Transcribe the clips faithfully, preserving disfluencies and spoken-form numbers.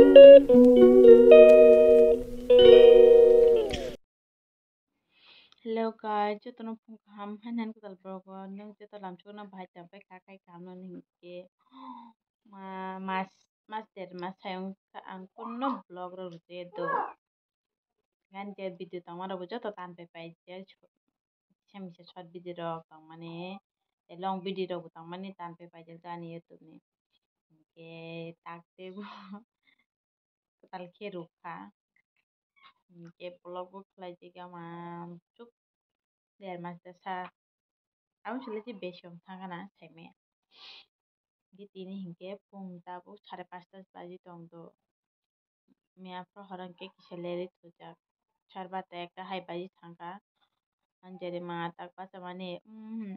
Hello guys, jotono phung kaham hai nang kwtal vlog o nwng joto lamsok no bahai tang pai kha khai kaham no hinkhe ma mas mas der mas hai wngkha ang kunno vlog rok rwjaya do. Gani je video tongma rok bo joto tan pai pai je kisa misa short video rok tongmani tei long video rok bo tongmani tan pai pai je ani YouTube ni hinkhe tak tei bo kwtal khe rwkha. Hinkhe vlog bo khlai jagama chuk der mas de sa. Aboni salo je besi wng thang gana saimaya. Hinkhe tini hinkhe phung tabuk sare pasta baji tong do. Miya phuru horo hinkhe kisa leri thujak. Sar bata ekta hai baji thangkha. Anjeri ma tak bachamani, mm,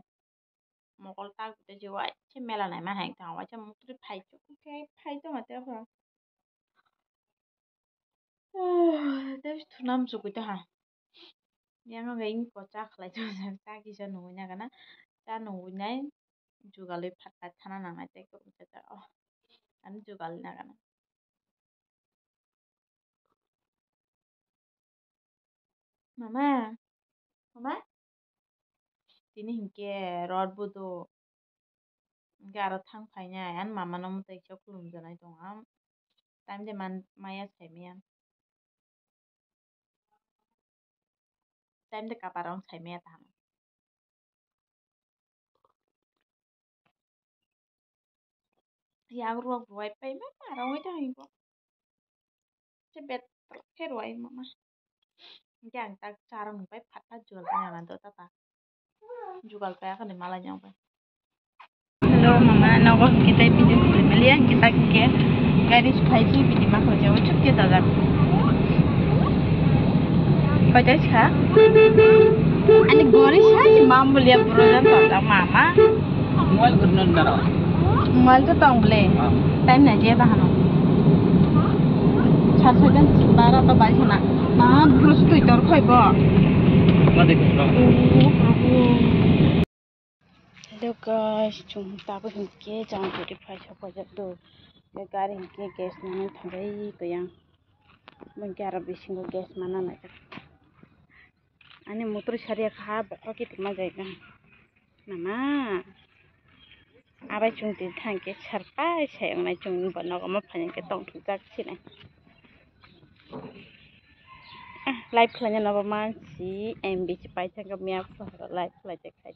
mokol tak tei je waisa mela naima hai thang waisa muktrwi phai chukhe phai tongma tei aphuru. Tei thuna muchugwi tongha. Yang no bai wngkha cha khlai tongsa cha kisa nungwi nai gana cha nungwi nai jugalwi phat phat thana nangnai tei kwrwngsa cha o ani jugalwi nai gana. Mama, mama, tini hinkhe rot budo hinkhe aro thang phainai ani mama no mwtai kisa khulumjanai tongo. Time de man maya saimaya. Time de kapar wng saimaya tamo. Yak rok rwai paima marwngwi tongwi bo. Se bet khe rwai mama. Hinkhe ang tak charwng bai phat phat jugal bai nana do tata. Jugal pai akhani malai nang bai. Hello mama, nogo hinkhe tai video khulai maliya hinkhe tak hinkhe gari sukhai si video ma khulai jabo chuk khe dada. Koi tai sa? Ani gori sa si mam bulia bro jan to mama. Mobile gurnan daro. Mobile to tong ble. Ah. Time na je bahano. Sar soitan bara to bai sana. Na bro su tui tor khoi bo. Hello guys, chwng tabuk hinkhe jang gari phai sok pajak do. Gari hinkhe gas nani thangjai koyang. Bwngke aro bisingo gas mana naijak. Ani motor sariya kha bokhorok kitima jaga. Mama. Abai chwng tini thangkhe sarpai sai wngnai chwng bo nogo ma phainai khe tongthokjak sinai. Ah, live khlaina nobo mansi M B si paithakgwi miya phuru live khlaijak khai.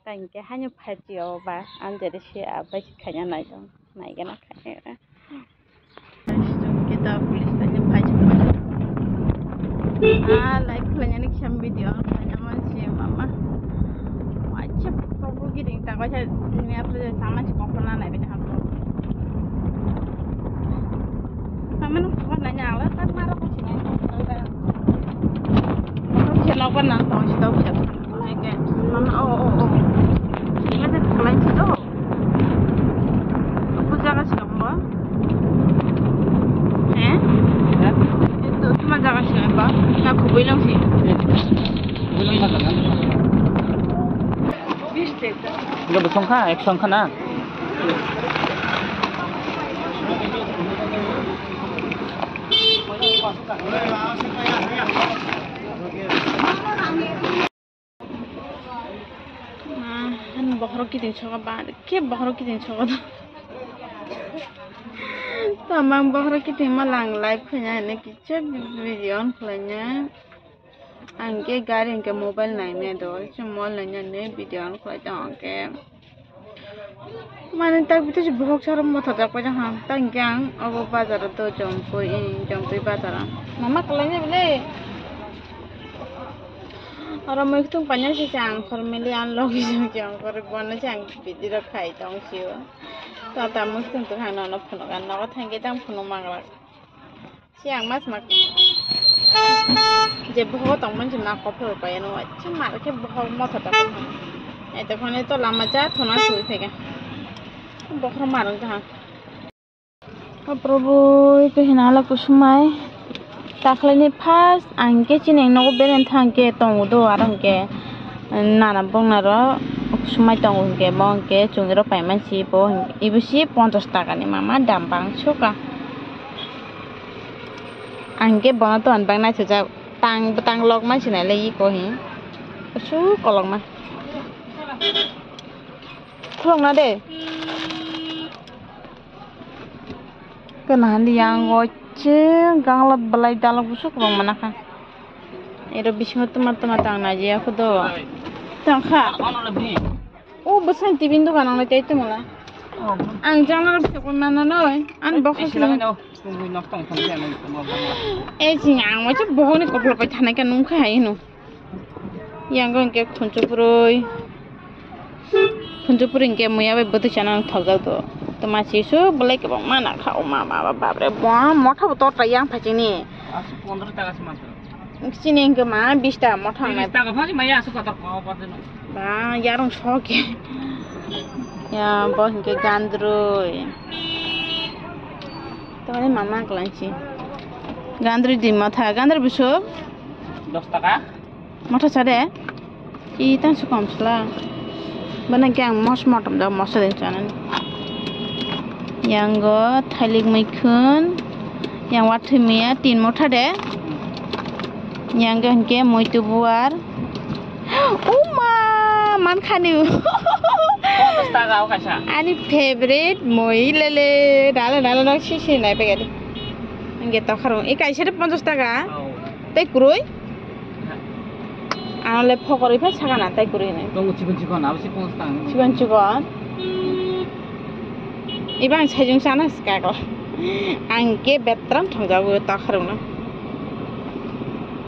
Tangkhe haino five G o ba anjari se abai se khaina naitong naigana khaina. Kita police tanya five G. Ah, live khlaina ni kisa video khlaina mansi mama. Waisa probo giding ta waisa ni apre sama si kokona nai bini hapro. Mama nung kokona nai ala tak maro ko sinai. Kokona nang tong si tau bisa. Mama, oh, oh, oh. Ini ada kalian situ. Aku jaga sih kamu. Eh? Itu cuma jaga sih apa? Aku bilang sih. Enggak bersongkha, ek songkha na. Ah, bokhorok kiting soka ba, khe bokhorok kiting soka do. Tamang bokhorok kiting ma lang live khaina hene kicha video on khlaina. Ang khe gari hwnkhe mobile naimaya do, se mobile nainani video on khlai tong khe. Mane tak bwtwi se bokhok saro mothok jak pai jang ha, tak hwnkhe ang obo bazar o do Jompui, Jompui bazar o. Mama kwlai ni bwle. Oro mui ktung paina se ang formally ang logi jang jang kore bono se ang bidi rok khai tong sio. Tata mui ktung tong ang nono phunuk ang nogo thangkhe tang phunuk manglak. Siang mas mak je boho tong man jima kophol kaya no ai chima khe boho motho ta. Ai to khone to lama ja thona sui phega. Bokhro marang ta. O Prabhu, ito hinala kusumai. Takhwlaini first ang khe chini nogo beren thang khe tongo do aro hwnkhe nana bongna ro kusumai tongo hwnkhe bo hwnkhe chwngno paimani si bo hwnkhe ibo si ponchash taka ni mama dam bang soka. Ang ke bono to ang bang naisajak. Tang, tang lok ma sinai le iko hi. Su kolok ma. Khulok na de. Kena handi yang go che gangla belai dalok busu kubang mana kha. Ero bisingo tuma tuma tang na je aku do. Tang kha. O bwsai tibin dogan ang tei tongla. Ang jangla rok se kon mana noi. An bokha se. E jing ang wacha bohok ni koklo pai thanai ka nung kha hai no. Yang go ke khunchu puroi. Khunju puri hwnkhe muya bai bwtwi chana thokjak do. Twma chisu belai kwbangma nakha o ma ma ba bapre bo motha bo torta yang phaichini. Aswk pondro taka se mantha. Chini hwnkhe ma bish taka motha. Bish taka phai maya aswk kotor ko pate no. Ba yarung soke. Ya bo hwnkhe gandrui. Tamani mama klanchi. Gandrui di motha gandrui busuk. Dos taka. Motha chade? I tang se kom sla. Bana khe ang mos motom da moso den chanani. Yang go thailik muikhun. Yang wathwi muya tin motha de. Yang go hwnkhe muitu buar. Uma mankhani. Ponchas taka o kaisa. Ani favorite mui lele dale dale nok sisi nai pegadi. Angge tokharung. I kaisa de ponchas taka. Tei kwrwi? Ano le phokori phai sakana tei kwrwi hinwi. Tongo chikon chikon, abo se ponchas taka. Chikon chikon. Iba ang saijung sana skakla. Ang ke betram thongjago tokharungno.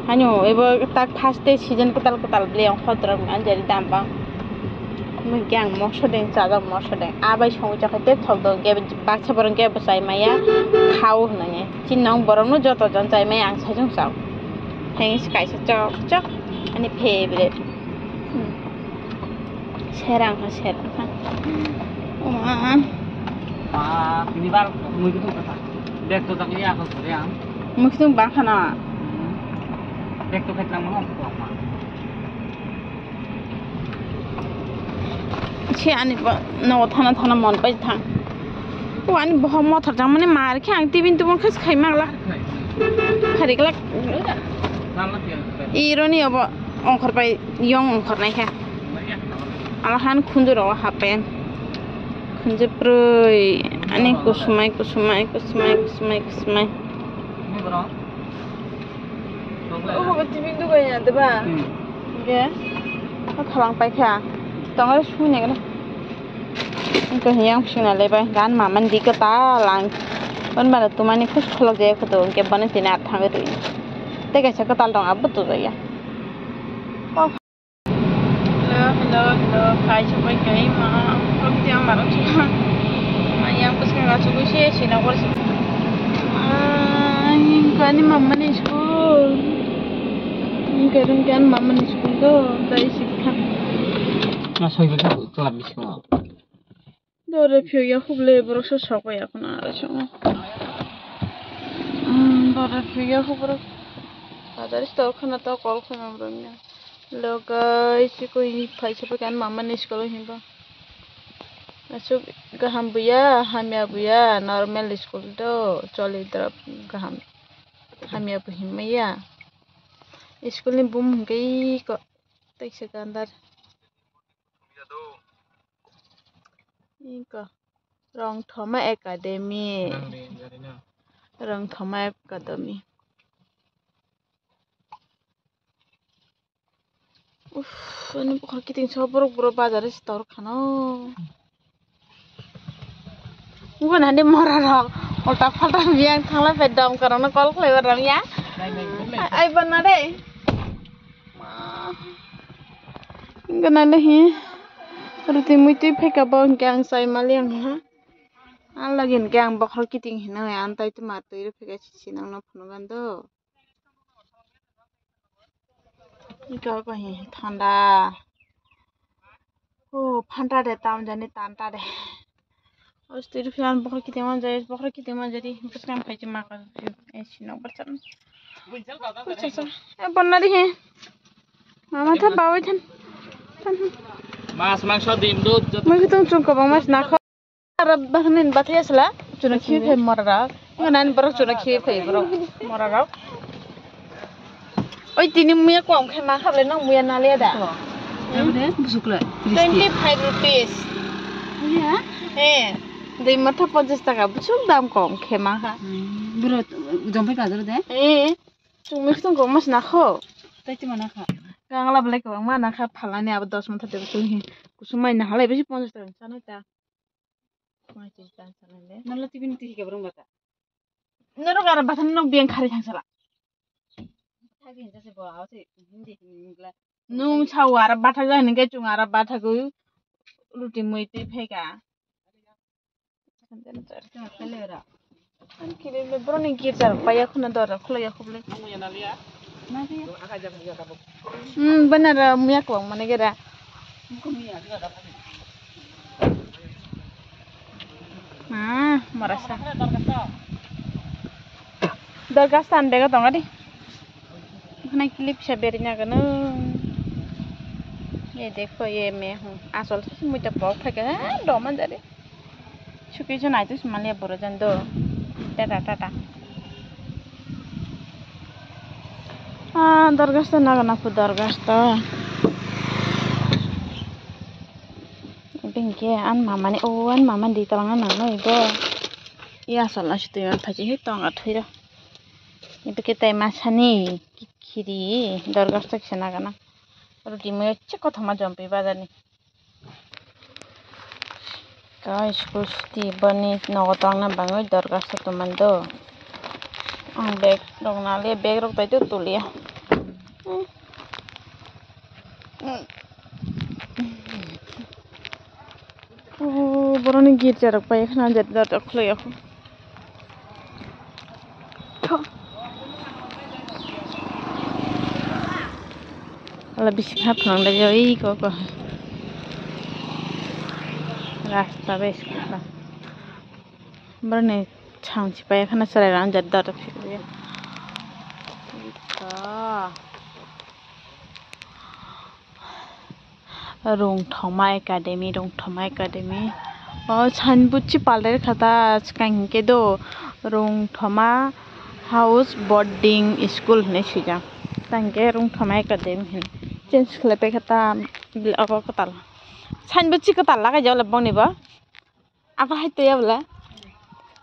Hano, ibo tak first day season kwtal kwtal bli ang khodrok anjari dam bang. Mui ke ang moso deng chajak moso deng. Abai songwi chakha te thok do ge baksa borong ke bwsai maya khao hinwi. Chini nong borok no joto jon chai maya ang saijung chao. Thanks kaisa chok chok ani favorite. Hmm. Serang ha serang ha. Oma. Ah, tini bar mui kutung kata. Bek to tak ya kau sore ang. Mui kutung bang khana. Hmm. Bek to khetlang mo ko ma. Se ani bo no thana thana mon pai thang. O ani bohok mothor jang mani mar khe ang tibin tubun khas khai mangla. Khari glak. Ironi obo ongkhor pai yong ongkhor nai kha. Ala han khunju ro hap pai. Khunju prui ani kusumai kusumai kusumai kusumai kusumai. Obo tibin dugai ya deba. Hmm. Ge. O thalang pai kha. Tongo sui ne gana. Engke yang sing na lebai gan maman di kata lang. Ban bana tumani khus kholok je khutu engke bana tini at thang tu. Te kaisa katal dong abu tu ya. Oh. Hello, hello, hello. Phai sabai kai ma. Kok dia marok sih. Yang pas kang acu sih sih na kor sih. Engke ani mama ni school. Engke dong kan mama ni school do. Dai sih kan. Na soi beka tu lab bising. Dore phiyok ya huble borok se sok ya khuna aro chungo. Dore phiyok ya hubrok. Bazar store khana to kol khana borok ya. Hello guys, chikui phai sabai kan mama ni school himba. Asuk gaham buya, hamya buya, normal school do choli drop gaham. Hamya bu himma ya. School ni bum hingke ko tekse gandar. Iko Rongthoma Academy. Rongthoma Academy. Uff, ani bukhar kiting so borok borok bazar se tor khano. Ngon hande mora rok ulta palta biyang thangla pe dom karana kol khlai ba ram ya. Ai bana de. Gana lehi. Ruti muitui pheka bo hingke ang chai mali ang ha. Ang lagi hingke ang bokhorok kiting hino ang tai tuma twi rw pheka si sinang no phunuk gando. Iko ko hi thanda. O phanta de tam jani tanta de. Ostiri phiyan bokhorok kiting manjai, bokhorok kiting manjai di. Bwskang phai chi maka. Eh, sinok barcha. Barcha sa. Eh, bonna di he. Mama tha bawi than. Mas mangso dim dud. Mui kitung chung kobang mas nakho. Ara bahnin bathai asla. Chuna khi phe mora. Ngan borok chuna khe phai borok mora rok. Oi tini muya kom khe ma khablai nang muya naliya da. Abo de busuk le. Twenty five rupees. Muya? Eh. Dei matha ponchas taka busuk dam kom khe ma kha. Buro jompai bazar de? Eh. Chwng mui khwtwng kok mas na kho. Tai twi mana kha. Gangla belai kwbangma na kha phalnani abo dos motha tebo chwng hi. Kusum mai na halai bisi ponchas taka chanai ta. Mai twi chan chanai le. Nala tibini twi hika borong bata. Norok ara batha nok beng khari thang sala. Thagi hinsa se bo aw se hindi hingla. Nung chau ara batha ja hinke chwng ara batha gwi ruti mui twi pheka. Kiri le boroni girja rok paiya khuna dora khulaiya khublai. Hmm, banara muya kwbang mane gera. Ma, morasa. Dorgas tan bego tonga di. Khana clip sa beri na gano. Ye dekho ye me hu. Asol se mui ta pok thake. Doma jare. Suki se nai tu sumani boro jan do. Tata tata. Ah, dorgas to naga na pu dorgas to. Bingke an mamani o an mamani di talang an nang no ibo. I asal na sitoi man phaji he tong athui ro. Ibo ke tai masani khiri dorgas to kisa naga na. Roti mo cheko thoma jompi bazar ni. Kai school suti bani nogo tongna bangwi dorga soto mando. Ang bag rok naliya, bag rok bai to tuliya. O boroni girja rok bai khna jat jat khwlai. Ala bisi kha phang da joi ko ko. Rasta bai school ka. Borni chang si pai khana sarai ran jat dot. Rungthoma Academy, Rungthoma Academy. O signboard si palder kha ta, swkang hinkhe do Rungthoma House Boarding School hinwi swijak. Ta hinkhe Rungthoma Academy hinwi change khlai pai kha ta, obo kwtal. Signboard si kwtal lagai jak le boni bo. Apa hai twi abla.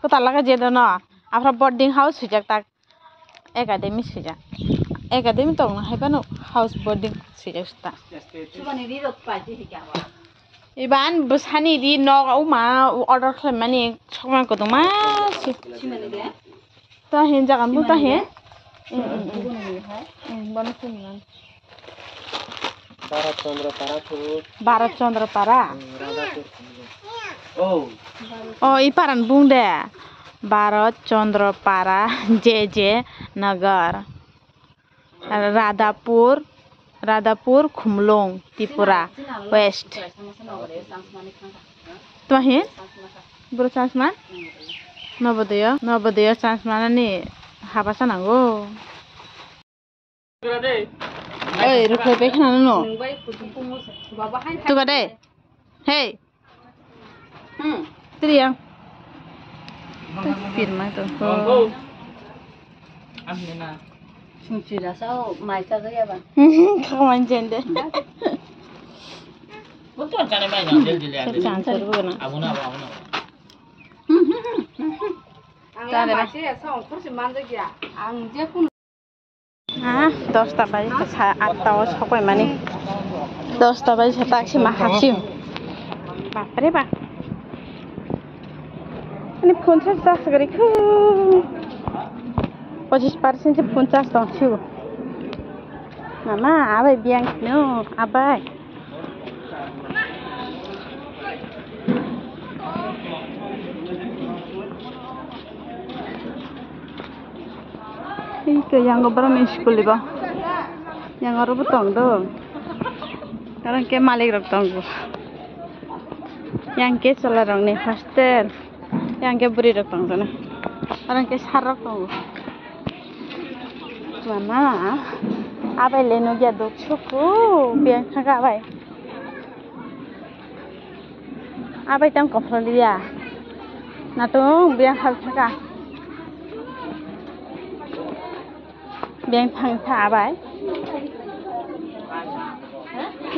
Kwtal laga je dono. Aphra boarding house swijak tak. Academy swijak. Academy tongna hai bano house boarding swijak ta. Iban bwsani di nok uma order khlaimani sokma kwdwma si. Simani de? Ta hin jaga bo ta hin. Simani de? Hmm, hmm, hmm. Hmm, bono sini man. Bharat Chandra Para thung. Bharat Chandra Para. Hmm, Radhapur thung. Oh. Oh, i paran bung de. Bharat Chandra Para, J J Nagar. Radhapur, Radhapur, Khumlung, Tripura, West. Tuma hin? Bro chance man? Nobodoyo, Nobodoyo chance manani habasa nango. Oi, rukhai pai khana no. Tuga de. Hey. Hmm. Triyang. Pirma to. Sungchi da sao mai cha ya ba. Kawan jende. Betul cara main yang dia dilihat. Chance ru na. Abuna, abuna. Ang ya masih ya sao kursi manja ya. Ang je pun. Ah, dosta baji sa atta o sokoi mani. Dosta baji sa taksi ma hapsi. Bapre bap. Ani phone charge das gari khu. Pochis percent se phone charge tong siu. Mama, abai biang no, abai. Ito yang borok ni school iba. Yang oro bo tong do. Oro ke malik rok tongo. Yang ke chwla rok ni hostel. Yang ke bwrwi rok tong do na. Oro ke sir rok tongo. Mama, abai le nugya dok suku, biang kha abai. Abai tang kophra liya. Natung biang khal thaka. Yang thang tha abai.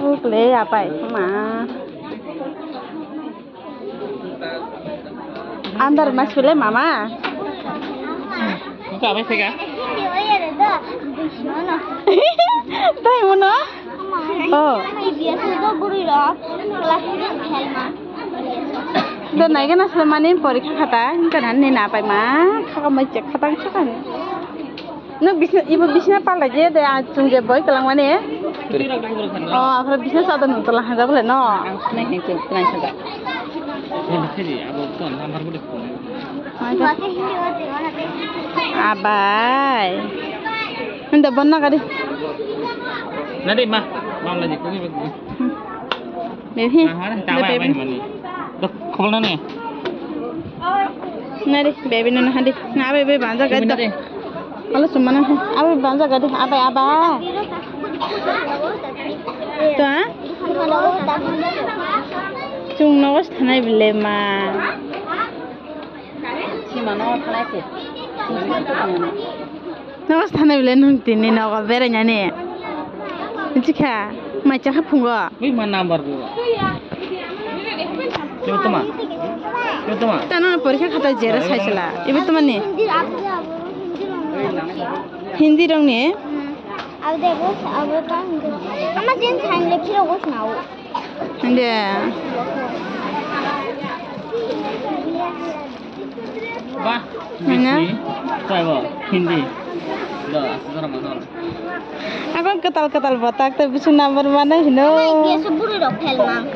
Ukle abai ma. Andar ma sule mama. Buka abai sega. Tai mono. Oh. Do naigana sule mani porikha khata. Kana ni na pai ma. Khaka mai chek khata khata. Nuk bisna, ibu bisna pala je de, ah, chung je boi kalang mane. Oh, akhra bisna sa da nung tola hanja bole no. Ang sinai heng chung sinai hanja. Abai. Nda bonna kari. Nadi ma, mamla ji kuni. Baby. Baby. Khobol na ne. Nari, baby no hadi. Na baby banja gadi. Halo sumana. Abai banja gadi. Abai abai. To ha? Chung nogo thanai bile ma. Sima nogo thanai se. Nogo thanai bile nung tini nogo berainani. Chikha, mai chakha phungo. Ui ma number bo. Yo toma. Yo toma. Tano porikha khata jera saisala. Ibu toma ni. Hindi rong ni. Abo de bo, abo ta hindi. Ama jin sign le phiro go snao. Hindi. Ba. Mana? Hindi. Do, asal mana? Ako ketal ketal botak te bisu number mana hino? Ai, biasa buru rok fel mang.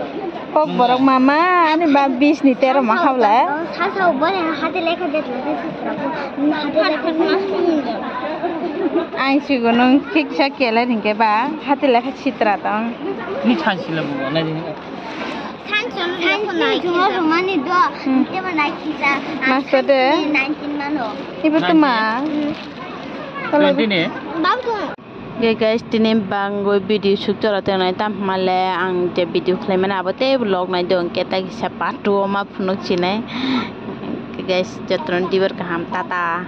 Kok borok mama, ani ba bis ni tero ma habla. Sa sa bore hate lekha det lekha sitra. Hate lekha mas. Ang sigo nung thik sa kele ringke ba, hate lekha sitra tong. Ni chansi la bu na di. Sanchon, sanchon, chungo rumani do. Hmm. Tebo na khisa. Master de. Nineteen mano. Ibu tuma. Hmm. Twenty ne? Bang tuma. Ge guys, tini bangwi video shoot cholo tengnai tam hwnmale ang je video khlaimani abo tei vlog nai do hwnkhe tei kisa part two o ma phunuk sinai. Guys, jotono dibar kaham, tata.